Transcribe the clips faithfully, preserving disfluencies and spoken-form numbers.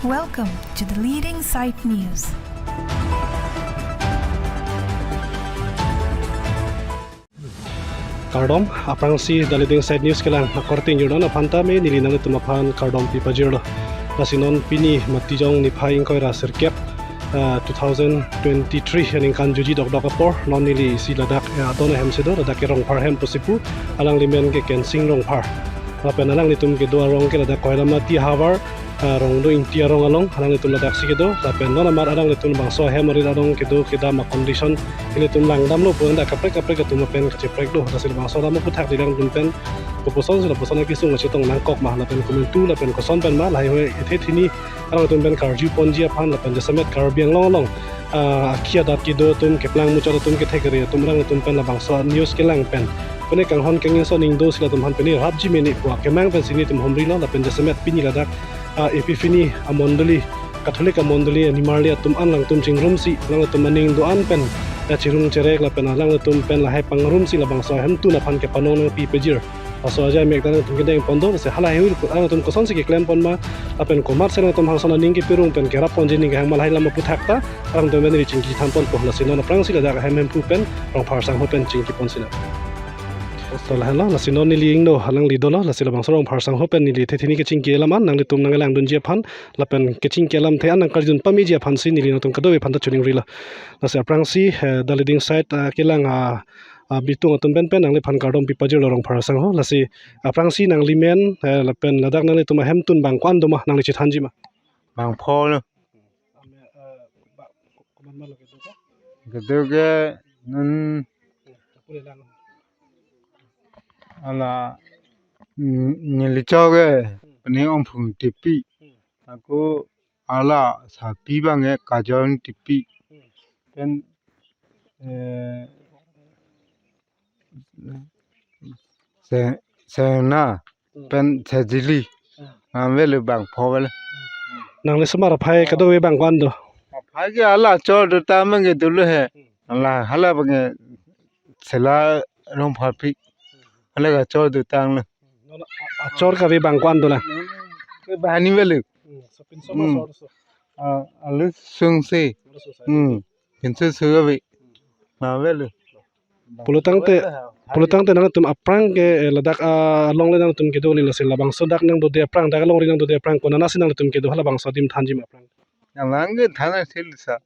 Welcome to the leading site news. Kardom, aphrangsi the leading site news kelang akorte ingjirnon aphan tame neli nanglitum aphan kardom pipajirlo. Lasi non pini Matijong niphai ingkoi ra sirkep, ah, two thousand twenty-three aningkan juji dokdok apor, non neli isi ladak, eh, adon ahem si do, ladak ke Rongphar hem pusi pu, alangli men ke Kensing Rongphar. Lapen alanglitum kedo arong ke ladak Koilamati havar, ah, Rongdo Ingti arong along, alanglitum ladak si kedo, lapen non amar alanglitum bangso ahem arit arong kedo kedam a-condition, ilitum langdamlo pu anda kaprek kaprek atum pen kacheprek do, lasi labangso alam aphuthak di alanglitum pen kopuson si lapuson akesung kachetong nangkok ma, lapen komantu, lapen koson pen ma, lahai hui ethe thini alanglitum pen karju ponji aphan, lapen jasemet Karbi Anglong along, ah, akhei adat kedo atum, keplang muchot atum, kethek kere atum, alanglitum pen labangso news kelang pen pine kanghon kengin so ning do si latum aphan pine rapji mene pu akemang pensi nelitum humrilo, lapen jasemet pini ladak, ah, Epiphany amondoli, Catholic amondoli animarli atum an alangtum chingrumsi, alangtum aning do-an pen, ah, chirung cherek lapen alangtum pen lahai pangrumsi labangso ahemtun aphan kepanong nangpipajir. Laso ajai mek ta alangtum kedeng pon do, lasi halahei hui alangtum kosonsi keklem pon ma, lapen komatsi alangtum hangson aning kepirung pen kerap ponji ning kehang ma, lahai alam aphuthak ta alangtum pen neli chingki than ponpo, lasi non aphrangsi ladak ahem hemphu pen Rongphar sangho pen chingki ponsinang. To lahenlo, lasi non neli ingno alangli dolo, lasi labangso Rongphar sangho pen neli ethe thini kechingki alam an nanglitum nanglangdunji aphan, lapen kechingki alamthe an nangkarjun pameji aphansi neli nangtum kadokave aphan ta choningrilo. Lasi aphrangsi, eh, the leading site, ah, kelang, ah, ah, bitung atum pen pen nangliphan kardom pipajirlo Rongphar sangho. Lasi aphrangsi nanglimen, eh, lapen ladak nanglitum ahemtun bang ko-an do ma, nangli chethanji ma? Bang pho lo. Kedo ke non hala, mm, neli cho ke pine Omphung Tipi. Ako hala sarpi bang ke Kajol Tipi. Pen, eh, se-, sena pen sejili. Nang velu bang pho velu. Nangli osomar aphai kadokave bang ko-an do? Aphai ke hala chor do ta mang ke dolo he. Hala, hala bang ke sela Rongphar pi. Hala kachor do tanglo. Non a-, achor kave bang ko-an dolang? Ke bahani velu. Hmm, sapinso Hmm. masor so. Ah, alu sungsi. Alu sungsi. Hmm. Pinso sugavi. Nang velu. Pulotangte, pulotangte nangtum aphrang ke, eh, ladak, ah, alongle nangtum kedo ni, lasi labangso dak nangdode aphrang, dak alongri nangdode aphrang, konatsi nangtum kedo, halabangso adim thanji ma aphrang? Nang ke thana sil sa.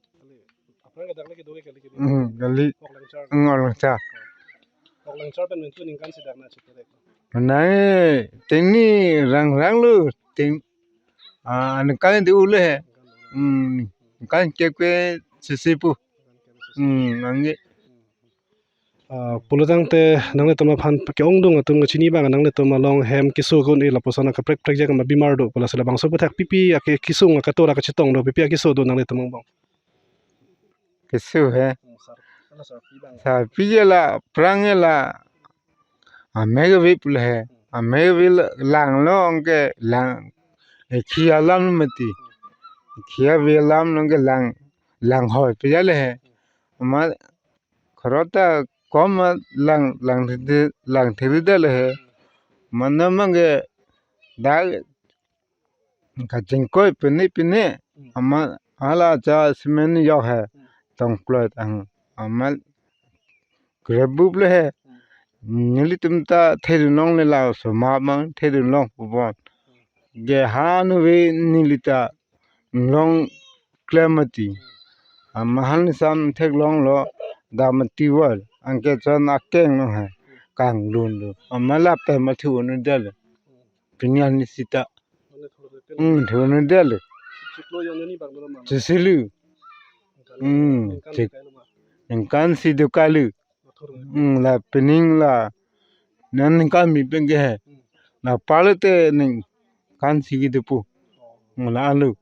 Aphrang ke dak le kedo ke kali kedo. Hmm, kali. Oklangchar. Hmm, oklangchar. Oklangchar pen mentu ningkan si dak na chete. Nai, tengni rang rang lu, teng, ah, ningkan di ule he. Hmm, ningkan kekwe sisi pu. Hmm, nangge. Ah, pulotangte nanglitum aphan ke-ongdung atum kachini bang nanglitum along hem keso kun e lapuson akaprek prek jek ma bimar do pu, lasi labangso aphuthak pipi ake kesung akatora kachetong do, pipi akeso do nanglitum angbong? Keso he. Sarpi ke la, aphrang ke la. Amek ave pu le he. Amek ave la, langlo anke lang. Ekhei alam lo mati. Ekhei ave alam lo anke lang. Lang hoi pe ja le he. Ama khorota kom lang, lang thiri, lang thiri det le he. Mane mang ke dak kachingkoi pine pine. Hmm. Ama hala cha cement yok he. Hmm. Tongkloi tang. Ama grebup le he. Hmm. Nelitum ta thedun longle la osomar mang thedun long pu bon. Ke hanu ave neli ta long klem mati. Ama han sam theklonglo, dam mati wal, anke chon akeng no he, kanglun lo. Ama lapen ma thu nu det le. Pinyan ni sita. Hmm, thu nu det le. Chisilu. Hmm, chik. Ningkan si do kalu. Hmm, la pining la. Nan ningkan mi pen ke he. La pale te ningkan si kedo pu. Hmm, la alu.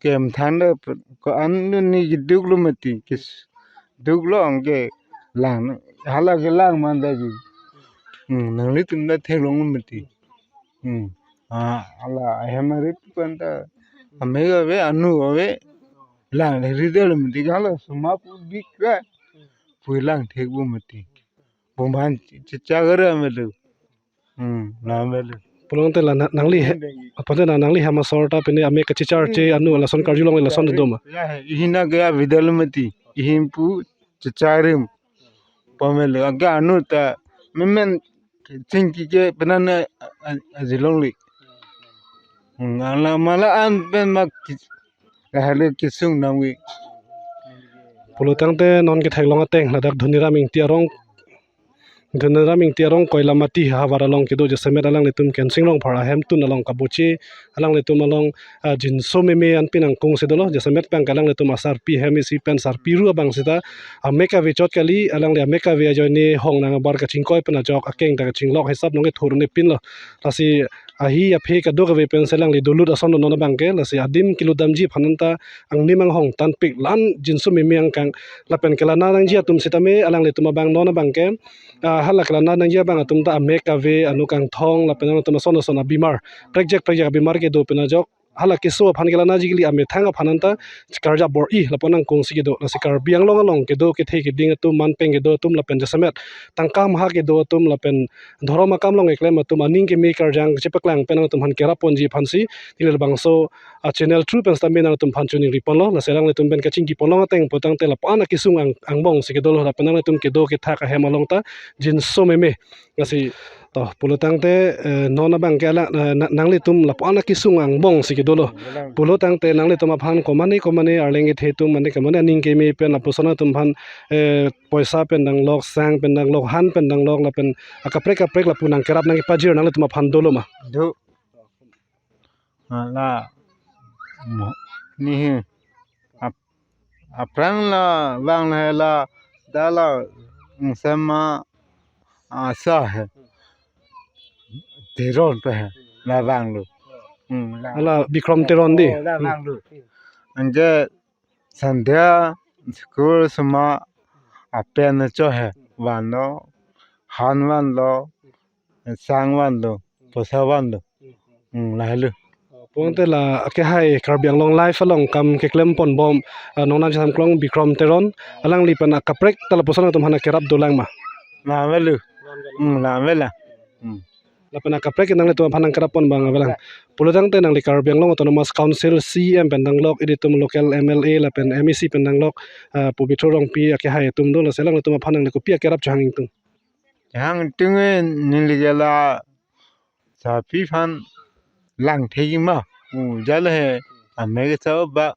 Kem than da ko an ni keduk lo mati. Kes duk lo anke lang. Hala ke lang man da ji. Hmm, nanglitum ta theklong lo mati. Hmm. Ah, hala ahem arit pen ta. Amek ave, anu ave. Lang thiri det lo mati, hala osomar pu bik ra. Pu lang thek pu mati. Bumhan chicha gara melu. Hmm, la melu. Pulote la na-, nangli he, pulote la nangli hem asor ta pine amek kachecharche anu lason karjulong lason do ma? Ya he, ihin ke avidal mati, ihin pu checharim pamelo, aga anu ta memen chingki ke penan a, a, ajilong li. Hmm, ala mala an pen mak ki-, kahale kisung nangwi. Pulotangte non ketheklong ateng ladak Dhoniram Ingti arong, Dhoniram Ingti arong Koilamati havar along kedo jasemet alanglitum Kensing Rongphar ahemtun along kaboche, alanglitum along, ah, jinso meme anpin angkung si dolo, jasemet abang ke alanglitum asarpi hem isi pen sarpi ru abang seta amek ave chot kali, alangli amek ave ajoine hong nang abar kachingkoi pen ajok akeng ta kachinglok hisap nong kethur ne pinlo. Lasi ahi aphe kadokave pen si alangli dolut ason non abang ke, lasi adim kelutdamji aphan anta angnim anghong tanpik lan jinso meme angkang lapen kelana nangji atum sitame alanglitum abang non abang ke, ah, hala kelana nangji abang atum ta amek ave, anu kangthong lapen atum ason ason abimar, prekjak prekjak abimar kedo pen ajok hala keso aphan kelanaji kali, amethang aphan anta karjap bor-i lapu-an angkung si kedo. Lasi Karbi Anglong along kedo kethe keding atum, manpeng kedo atum lapen jasemet tangka maha kedo atum lapen dhorom akam along keklem atum aning keme karjang chepaklang pen atum aphan kerap ponji aphan si neli labangso, ah, channel through pen sitame nangtum aphan choningri ponlo. Lasi alanglitum pen kachingki ponlong ateng pulotangte lapu-an akisung ang, angbong si kedolo, lapen nangtum kedo kethak ahem along ta jinso meme. Lasi to pulotangte, eh, non abang ke alang, eh, na-, nanglitum lapu-an akisung angbong si kedolo. Pulotangte nanglitum aphan komane komane arleng kethe atum mane komane aning keme pen lapuson atum aphan, eh, poisa pen danglok, sang pen danglok, han pen danglok lapen akaprek kaprek lapu nangkerap nangkepajir nanglitum aphan dolo ma? Do. Ah, la mo-, ni he. Ap-, aphrang la vang he la, da la, mm, sema, ah, sa he. Teron pe he, la vanglo. Hmm, la. Ala Bikrom Teron di. Oh, la vanglo. Anke Sandhya school sema apen cho he. Vanlo, han vanlo, sang vanlo, poisa vanlo. Hmm, lahelo. Pulotangte la akehai Karbi Anglong Live along kam keklem ponbom, ah, nongnam chesam klong Bikrom Teron, alangli pen akaprek ta lapuson atum aphan kerap dolang ma? La velo. Hmm, la vela. Hmm. Lapen akaprek nanglitum aphan nangkerap pon abang avelang. Pulotangte nangli Karbi Anglong Autonomous Council C E M pen danglok, ilitum local M L A lapen M A C pen danglok, ah, Pobitro Rongpi akehai atum do, lasi alanglitum aphan nangli kopi akerap chehang ingtung? Chehang ingtung, eh, neli ke la sarpi aphan lang thek ma pu jal he, amek sa ba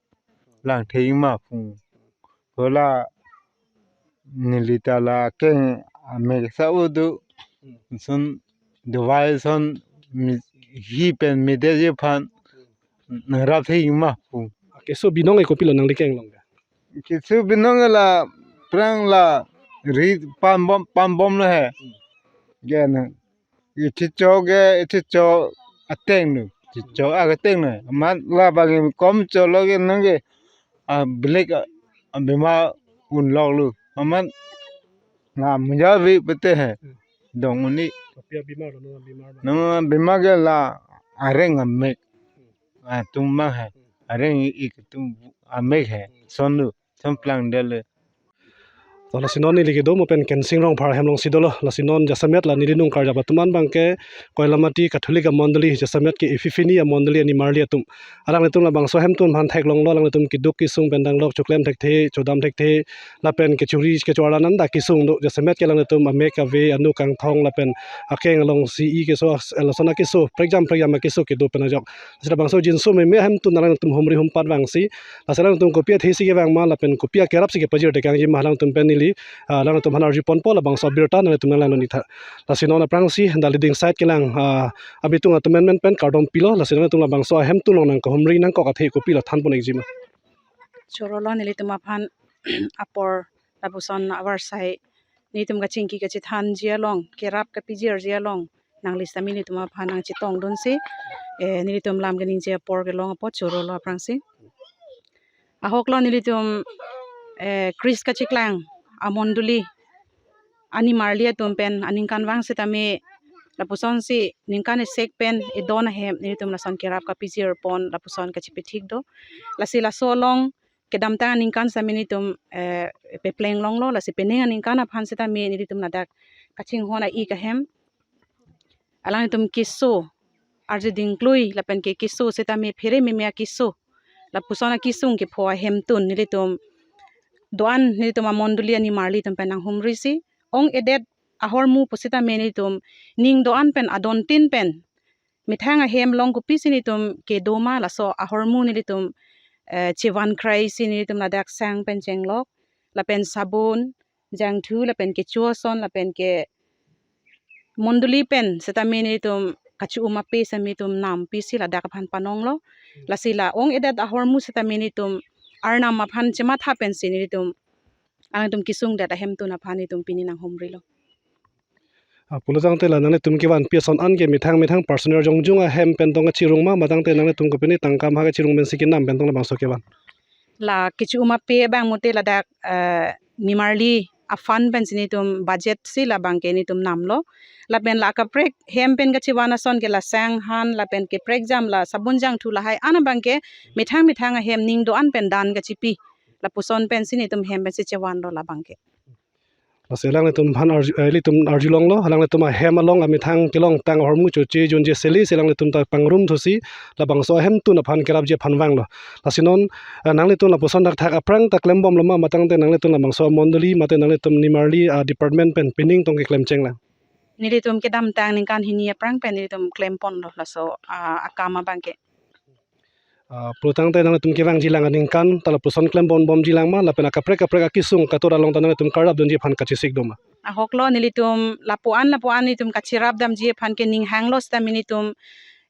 lang thek ma pu. Kola neli ta la keng amek sa do. Son dawai son mi-, hi pen medeji aphan nangrap thek ma pu. Keso binong ke kopilo nangli keng along? Keso binong la aphrang la ri pambom, pambomlo he. Gena. Ithi cho ke, ithi cho ateng nu. Ithi cho ateng nu. Amat labang ke kom cholo ke nang ke, ah, black, ah, bimar unloklo. Amat la muja vi pete he. Dong uni. Kopi abimar lo, nang abimar ma? Nang abimar ke la areng amek. Ah, tum mang he. Areng ik tum amek he. Sonlo. Son plang del. To lasi non neli kedo mo pen Kensing Rongphar hem along si dolo. Lasi non jasemet la neli nung karjap atum an abang ke Koilamati Catholic amondoli, jasemet ke Epiphany amondoli animarli atum. Alanglitum labangso ahemtun aphan theklonglo, alanglitum keduk kesung pen danglok, choklem thekthe, chodam thekthe, lapen kechuri kecho-ar anan ta kesung do, jasemet ke alanglitum amek ave, anu kangthong lapen akeng along si-i keso, lason akeso, prekjam prekjam akeso kedo pen ajok. Lasi labangso jinso meme ahemtun alanglitum humri humpat vangsi, lasi alanglitum kopi athe si kevang ma lapen kopi akerap si kepajir tekangji ma, alanglitum pen neli, ah, alanglitum aphan arju ponpo, labangso abirta nanglitum nanglang dun ik tha. Lasi non aphrangsi Dali Dingsait kelang, ah, abitung atum menmen pen kardom pilo, lasi nanglitum labangso ahemtun along nangkahumri nangkok athe kopilo than pon ikji ma? Chorolo nelitum aphan apor lapuson avarsai nelitum kachingki kachethanji along, kerap kapijirji along, nangli sitame nelitum aphan nangchetong dunsi, eh, nelitum lam kaningje apor kelong apot chorolo aphrangsi. Ahoklo nelitum, eh, Christ kacheklang amondoli animarli atum pen aningkanvang sitame lapusonsi ningkan esek pen edon ahem nelitum lason kerap kapijir pon lapuson kachepethik do. Lasi laso along kedamtang aningkan sitame nelitum, eh, pepleng longlo, lasi penang aningkan aphan sitame nelitum ladak kachinghon a-ik ahem alanglitum keso arje dingklui lapen ke keso setame phere meme akeso, lapuson akesung kepho ahemtun nelitum do-an, nelitum amondoli animarli atum pen nanghumrisi, ong-edet ahormu pusitame nelitum ning do-an pen adontin pen methang ahem along kopisi nelitum kedo ma, laso ahormu nelitum, eh, chevan kraisi nelitum ladak sang pen chenglok, lapen sabun, jangthu, lapen kecho ason, lapen ke mondoli pen setame nelitum kachi-um ape setame nelitum nampisi ladak aphan panonglo. Lasi la ong-edet ahormu setame nelitum Arnam aphan chematha pensi nelitum alangtum kesungdet ahemtun aphan nelitum pini nanghumrilo. Ah, pulo tangte la nanglitum kevanpi ason an ke methang methang personnel jongjong ahem pen tong kachirung ma, ma tangte nanglitum kopine tangka ma kachirung pensi kenam pen tong labangso kevan? La kachi-um ape abang mate ladak, eh, nimarli a-fund pensi nelitum budget si labang ke nelitum namlo. Lapen la akaprek hem pen kachevan ason ke la sang han lapen ke prekjam la sabun jangthu lahai an abang ke methang methang ahem ning do-an pen dan kachipi, lapuson pensi nelitum hem pensi chevanlo labang ke. Lasi alanglitum aphan arju, eh, ilitum arjulonglo, alanglitum ahem along amethang kelongtang ahormu choche junje seli si alanglitum ta pangrum thusi labangso ahemtun aphan kerapji aphan vanglo. Lasi non, eh, nanglitum lapuson thakthak aphrang ta klembomlo ma, ma tangte nanglitum labangso mondoli mate nanglitum nimarli, ah, department pen pining tong keklem chenglang? Nelitum kedamtang ningkan hini aphrang pen nelitum klemponlo laso, ah, akam abang ke. Ah, pulo tangte nanglitum kevangjilang aningkan ta lapuson klembom bomjilang ma, lapen akaprek kaprek akesung katora along ta nanglitum karapdunji aphan kachesik do ma? Ahoklo, nelitum lapu-an lapu-an nelitum kacherapdamji aphan ke ning hanglo setame nelitum,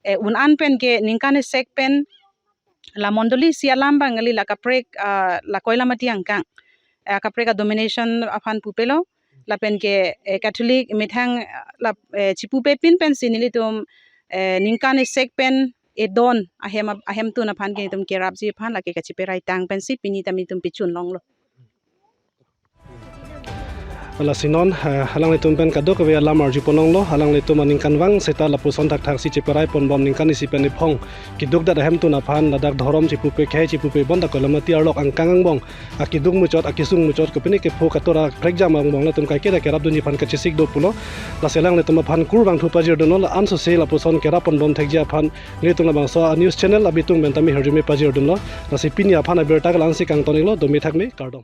eh, un-an pen ke ningkan esek pen la mondoli isi alam abang kali, la kaprek, ah, la Koilamati angkang, eh, kaprek a-domination aphan pupelo, lapen ke, eh, Catholic methang, ah, la, eh, chipupepin pensi nelitum, eh, ningkan esek pen edon ahem ap-, ahemtun aphan ke nelitum kerapji aphan lake kachiperaitang pensi pini ta nelitum pichunlonglo. Lasi non, eh, alanglitum pen kadokave alam arjuponlonglo, alanglitum aningkanvang seta lapuson thakthaksi cheperai ponbom ningkan isi pen iphong keduk dat ahemtun aphan ladak dhorom chipupe khei chipupe bonta Koilamati arlok angkang angbong akeduk muchot, akesung muchot, kopine kepho katora prekjam angbong latum kaiketa kerapdunji aphan kachesik do pulo. Lasi alanglitum aphan kurvangthu pajirdunlo, la-an sose lapuson kerap ponbom thekji aphan nelitum labangso a-news channel abitung pen tame hirjume pajirdunlo. Lasi pini aphan abirta ke la-ansi kangton-iklo, dome thakme, kardom.